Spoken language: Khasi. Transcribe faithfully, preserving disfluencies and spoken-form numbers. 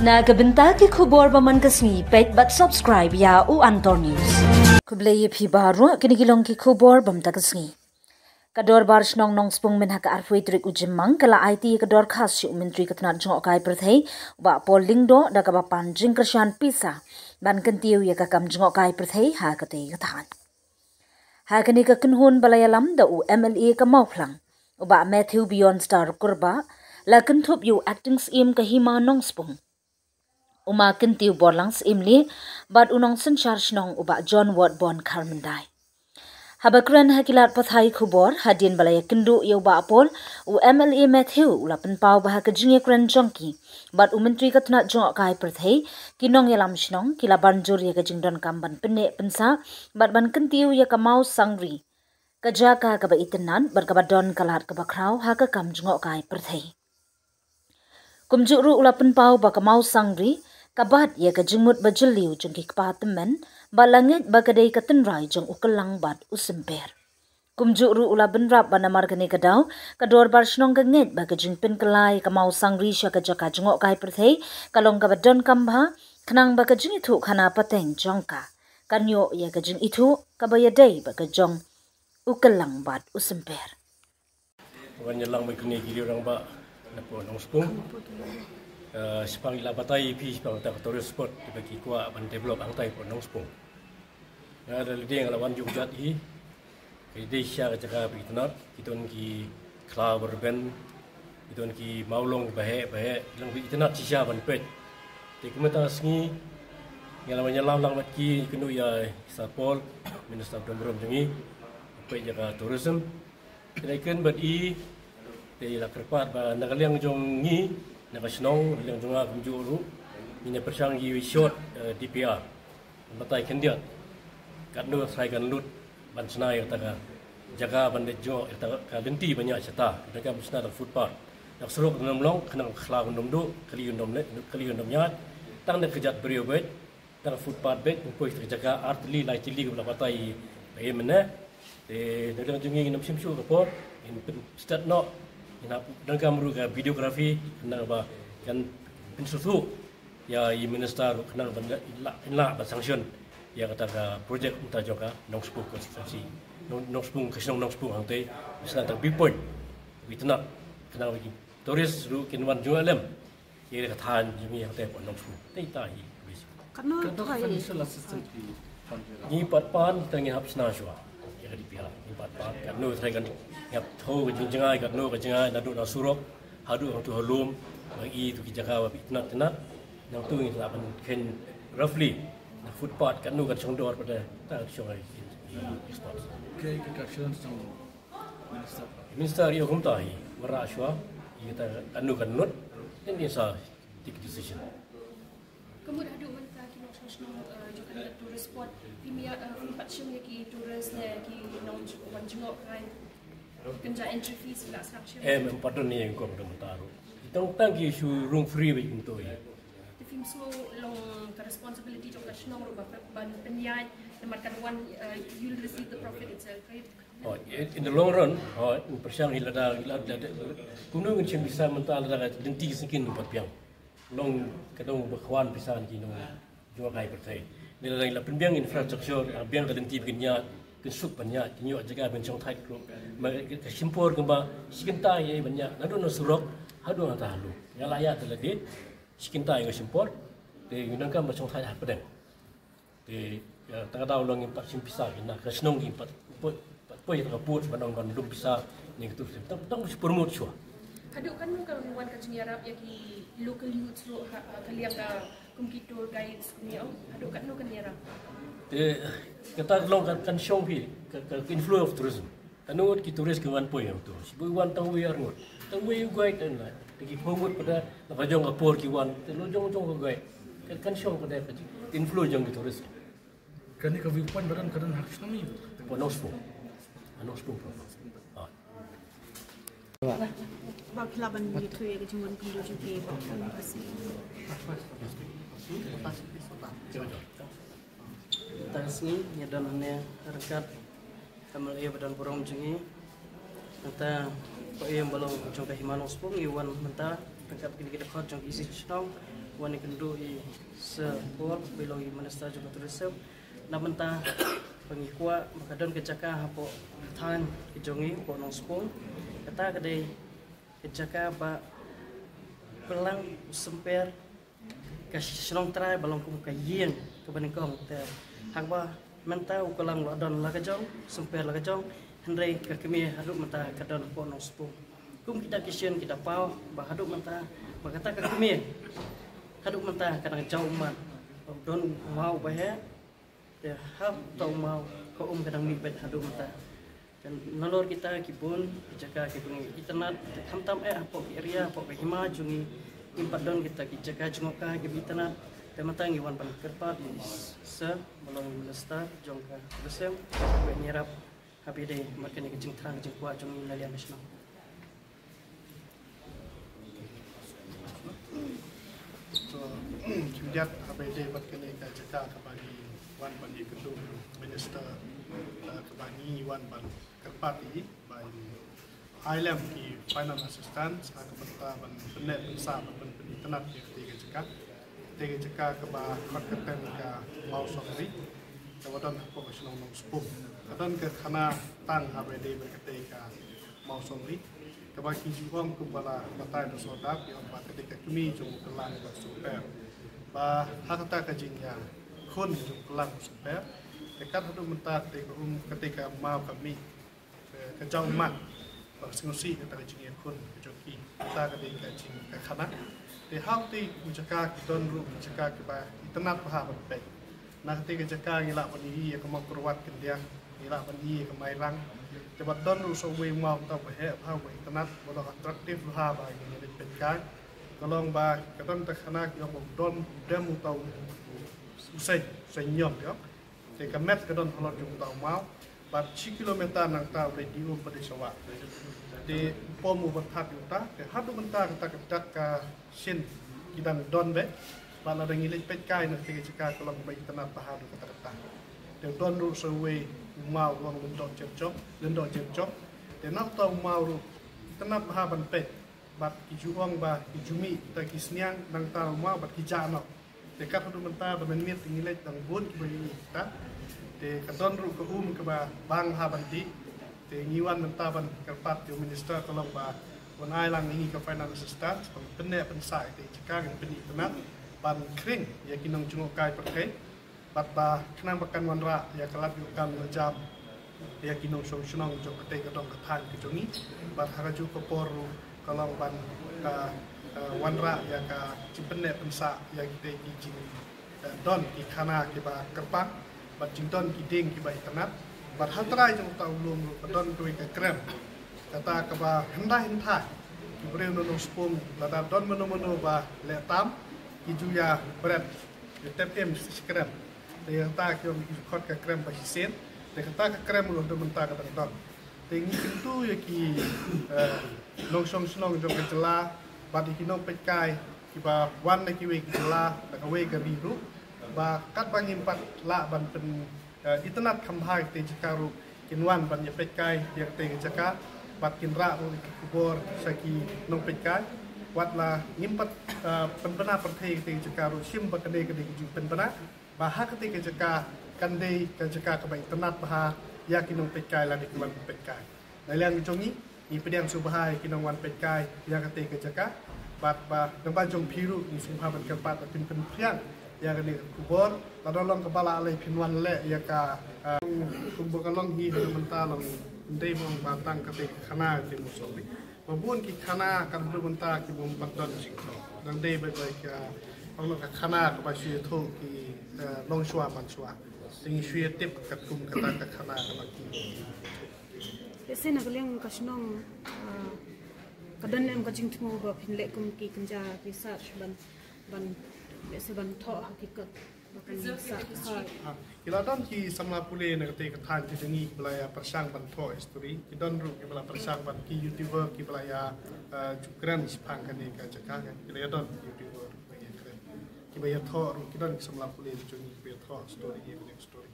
Na ka bynta ki khubor ba man ka sngi, peit bad subscribe ïa u Antor News. Khublei ïa phi baroh, kine ki long ki khubor ba mynta ka sngi. Ka Dorbar Shnong Nongspung mynha ka arphew tarik u Jymmang ka la aiti ïa ka dorkhas sha u Myntri ka tnat jngohkai pyrthei, u Bah Paul Lyngdoh, da kaba pan jingkyrshan pisa ban kyntiew ïa ka kam jngohkai pyrthei ha katei ka thaiñ. Ha kane ka kynhun ba la ïalam da u M L A ka Mawphlang, u Bah Matthew Beyond Star Kurbah, la kynthup ïa u Acting Syiem ka Hima Nongspung, u Ma Kyntiew Borlang Syiemlieh, bad u Nongsynshar Shnong u Bah John Ward Bon Kharmyndai. Haba kren ha ki lad pathai khubor hadien ba la ïakynduh ïa u Bah Paul, u M L A Matthew u la pynpaw ba ha ka jingïakren jong ki bad u Myntri ka tnat jngohkai pyrthei, ki nongïalam shnong ki la ban jur ïa ka jingdonkam ban pynneh pynsah bad ban kyntiew ïa ka Mawsangri, ka jaka kaba itynnad bad kaba don ka lad kaba khraw ha ka kam jngohkai pyrthei. Kumjuh ruh u la pynpaw ba ka Mawsangri ka bat ïa ka jingmut ba jylliew jong ki kpa tymmen, bad la ngeit ba ka dei ka tynrai jong u kyllang bad u symper. Kumjuh ruh u la bynrap ba namar kane ka daw, ka Dorbar Shnong ka ngeit ba ka jingpynkylla ïa ka Mawsangri sha ka jaka jngohkai pyrthei ka long kaba donkam bha, khnang ba ka jingithuhkhana pateng jong ka kan ïoh ïa ka jingithuh kaba ïadei bad ka jong u kyllang bad u symper. Wan ïalang bad kine ki rangbah na Port Nongspung. Eh, shaphang la batai phi shaphang ta ka tourist spot ba ki kwah ban develop hangtai Port Nongspung. Nga da lade nga la wan jngoh hi. Ki dei sha ka jaka ba itynnad, ki don ki khlaw ba rben, ki don ki mawlong ba heh ba heh, ki long ba itynnad shisha ban peit. Te kumta sngi nga la wan ïalam lang bad ki, kynduh ïa Sir Paul, Minister of Tourism jong ngi, peit ïa ka tourism. Te dei kren bad i, te la kyrpad ba na ka liang jong ngi, na ka shnong, na ka liang jong nga kumjuh ruh, ngin ïa pyrshang ïa short, eh, D P R. Batai khyndiat. Katno trai kan lut ban shna ïa kata ka jaka ban leit jngoh, ïa kata ka lynti ban ïaid shata. Kata ka ban shna da footpath. Da surok kan ym long, khnang khlaw kan ym duh, kali kan ym leh, kali kan ym ïaid. Tang da kjat briew beit. Tang footpath beit, poi sha ka jaka ar tylli lai tylli kaba la batai ba ïa mynne. Te na ka liang jong ngi ngin ym shim shuh ka por, ngin pynstad noh, ngin hap donkam ruh ka videography, khnang ba kan pynsngewthuh ïa i minister ruh khnang ban lah, lah ban sanction ïa kata ka project mynta jong ka Nongspung constituency. Nong, Nongspung, ka shnong Nongspung hangtei, ba shna tang viewpoint ba itynnad, khnang ba ki tourist ruh kin wan jngoh lem. Ïa ka thaiñ jong ngi hangtei Port Nongspung. Te ita hi. Katno, katno thrai financial assistance phi pan? Ngi pat pan, kita ngi hap shna shuwa. Ïa ka D P R ngi pat pan. Katno thrai kan, ngi hap thoh ka jingjngai, katno ka jingjngai, naduh na surok haduh hangtu ha lum. Ba i tu ki jaka ba itynnad itynnad. Nangtu ngi lah ban kheiñ roughly na footpath, katno kan shong dor pat, ta shong ai ki, ki, ki spots. Ka, ka, ka shong Minister. Minister ïa kumta hi, wanrah shuwa, ïa kata katno kan lut, then i sa take decision. Ka mut haduh mynta ki nongshong shnong, eh, jong kane ka tourist spot, phim ïa, eh, phim pat shim ïa ki tourist ne ki nongwan jngoh kai. Kynja entry fees la sngap shim. Em, em pat don ïa kong da mynta ruh. Tang tang ki shu rung free beit kumto ïa. Te phim sngew long ka responsibility jong ka shnong ruh ba, ban pynïaid, namar kan wan, eh, you'll receive the profit itself, right? Oh, in the long run, oh, in pyrshang hi lada, lada, lada, kumno ngin shim pisa mynta lada ka lynti ka syngkien pat biang. Long ka dong ba khwan pisa ki nong jngohkai pyrthei. Lada la pynbiang infrastructure, ah, biang ka lynti ba kin ïaid, kin suk ban ïaid, kin ïoh jaka ban shongthait ruh. Ma ka shim por kumba shi kynta ïa ban ïaid, naduh na surok haduh hangta ha lum. Nga la ïaid te lade shi kynta ïa nga shim por. Te ngi donkam ban shongthait hapdeng. Te, eh, tang ka daw long ngim pat shim pisa, ki na ka shnong ngim pat poi, pat poi tang ka pud ban ong ban lum pisa ne ka tourist. Tang, tang shu promote shuwa. Haduh katno ka wan ka jingïarap ïa ki local youths ruh ha, ha ka liang ka kum ki tour guides kum ïa, haduh katno kan ïarap? Te kata ka long kan, kan shong phi ka, ka, ka inflow of tourism. Katno ngut ki tourist ki wan poi hangto. Shibun wan tang wei ar ngut. Tang wei u guide, tang la. Te ki phew ngut pat da la ka jong ka por ki wan. Te la jong jong ka guide. Kan, kan shong pat da ka inflow jong ki tourist. Kane ka viewpoint ba don, ka don ha ka shnong ne? Port Nongspung. Ha Nongspung port. Ah. Ba phi lah ban ïathuh ïa ka jingwan khyndiat jong phi ba. Mynta ka sngi ngi don hangne ryngkat ka M L A ba don burom jong ngi. Nangta ka ïing ba long jong ka Hima Nongspung, ngi wan mynta ryngkat kine ki dkhot jong ki shnong. Wan ïakynduh ïa i Sir Paul, ba i long i Minister jong ka Tourism. Na bynta ba ngi kwah ba ka don ka jaka hapoh thaiñ ka jong ngi hapoh Nongspung. Kata ka dei ka jaka ba u kylang u symper ka shnong trai ba long kum ka ïing kaba nyngkong te. Haba mynta u kylang la don la ka jong, symper la ka jong, hynrei ka kmie haduh mynta ka don hapoh Nongspung. Kum ki da ki sien ki da paw ba haduh mynta ba kata ka kmie haduh mynta ka dang jaw ummat, ba don u maw ba heh. Te hap ta u maw ka um ka dang mih beit haduh mynta. Te nalor kita ki bun ki jaka kiba ngi itynnad, te khamtam eh hapoh ki area, hapoh ka hima jong ngi, ngim pat don kita ki jaka jngohkai kiba itynnad. Te mynta ngi wan ban kyrpad ïa i Sir ba long i Minister jong ka Tourism, ba ngin ïarap ha ba ïadei bad kane ka jingthrang jingkwah jong ngi na liang ka shnong. To, jingïaid ha ba ïadei bad kane ka jaka kaba ngi wan ban ïakynduh Minister, eh, kaba ngi wan ban kyrpad ïa i ba in ai lem ki finance assistance ha ka bynta ban pynneh pynsah ban pyn- pynitynnad ïa katei ka jaka. Katei ka jaka kaba khot kyrteng ka Mawsongri, kaba don hapoh ka shnong Nongspung. Ka don ka khana tang ha ba ïadei bad katei ka Mawsongri, kaba ki ju ong kumba la batai da sordar, ki ong ba ka dei ka kmie jong u kylang bad u symper. Ba ha kata ka jingïakhun jong u kylang bad u symper, te kat haduh mynta te ka um, katei ka maw ka mih, eh, ka jaw ummat, ba sngewsih kata ka jingïakhun ka jong ki. Kata ka dei ka jing ka khana. Te ha katei ka jaka ki don ruh ki jaka kiba itynnad bha ban peit. Na katei ka jaka ngi lah ban ïohi ïa ka Mawkyrwat khyndiat, ngi lah ban ïohi ïa ka Mairang. Te bad don ruh sa uwei u maw uta uba heh bha, uba itynnad, uba long attractive bha ba ngin ïaleit peitkai. Ka long ba ka don kata ka khana ki ong ba u don, u dem uta u, u seng, u seng ñiom ki ong. Te ka met ka don halor jong uta u maw. Bad shi kilometer nangta u dei dih um bad dei sawah. Te u pom u bad thad ïa uta, te haduh mynta kata ka dak ka shin ki dang don beit. Bad lada ngi leit peitkai na katei ka jaka ka long ba itynnad bha haduh katta katta. Te don ruh sa uwei u maw u ong Lyngdoh Jyrjong, Lyngdoh Jyrjong. Te na uta u maw ruh itynnad bha ban peit. Bad ki ju ong ba ki ju mih kita ki sniang nangta u maw bad ki jah noh. Te kat haduh mynta da mynmiet ngi leit dang bun kiba ïohi kita. Te ka don ruh ka um kaba bang bha ban dih. Te ngi wan mynta ban kyrpad ïa u Minister ka long ba un ai lang ïa ngi ka finance assistance ban pynneh pynsah ïa katei ka jaka, ngin pynitynnad ban khring ïa ki nongjngohkai pyrthei. Bad ba khnang ba kan wanrah ïa ka lad ïa ka kam ïa ka jam ïa ki nongshong shnong jong katei ka dong ka thaiñ ka jong ngi. Bad ha kajuh ka por ruh ka long ban ka, eh, wanrah ïa ka jingpynneh pynsah ïa kitei ki jing, eh, don ki khana kiba kyrpang bad jingdon ki dieng kiba itynnad. Bad ha trai jong uta u lum ruh ka don kawei ka krem, kata kaba hyndai hynthai ki briew na Nongspung lada don mano mano ba leh tam ki ju ïa bret, ïa tep im shi krem. Te ïa kata ki ong ki ju khot ka krem ba shisien. Te kata ka krem ruh haduh mynta ka dang don. Te ngi kyntu ïa ki, eh, nongshong shnong jong ka jylla bad ïa ki nongpeitkai kiba wan na kiwei ki jylla, na kawei ka ri ruh, ba katba ngim pat lah ban pyn, eh, itynnad kham bha ïa katei ka jaka ruh kin wan ban ïa peitkai ïa katei ka jaka bad kin rah ruh ïa ki khubor sha ki nongpeitkai. Wat la ngim pat, eh, pynbna pyrthei ïa katei ka jaka ruh, shim ba kane ka dei ka jingpynbna ba ha katei ka jaka kan dei ka jaka kaba itynnad bha ïa ki nongpeitkai lane ki wan peitkai. Na liang jong ngi, ngi pdiang sngewbha ïa ki nongwan peitkai ïa katei ka jaka. Bad ba naba jong phi ruh ngi sngewbha ban kyrpad ba phin pynphriang ïa kane ka khubor. Lada long kaba la lei phin wan leh ïa ka, ah, kumba ka long hi ha mynta long, ym dei ba ong ba tang katei ka khana katei Mawsongri. Ba bun ki khana katba mynta ki bym pat don jingthoh. Dang dei ba ka, ong ka khana kaba shu ïathuh ki, eh, longshuwa manshuwa. Te ngi shu ïatip katkum kata ka khana kaba ki Lehse na ka liang ka shnong, ah, ka don em ka jingthmu ba phin leh kum ki kynja ki search ban, ban, lehse ban thoh hakikat ba kan sah ha. Ha, ki la don ki samla pule na katei ka thaiñ ka jong ngi kiba la ïa pyrshang ban thoh history, ki don ruh kiba la pyrshang ban, ki YouTuber kiba la ïa, ah, ju kren shaphang kane ka jaka, ki la ïa don ki YouTuber kiba ïa kren. Kiba ïa thoh ruh ki don ki samla pule na jong ngi kiba ïa thoh story, ïa kane ka story.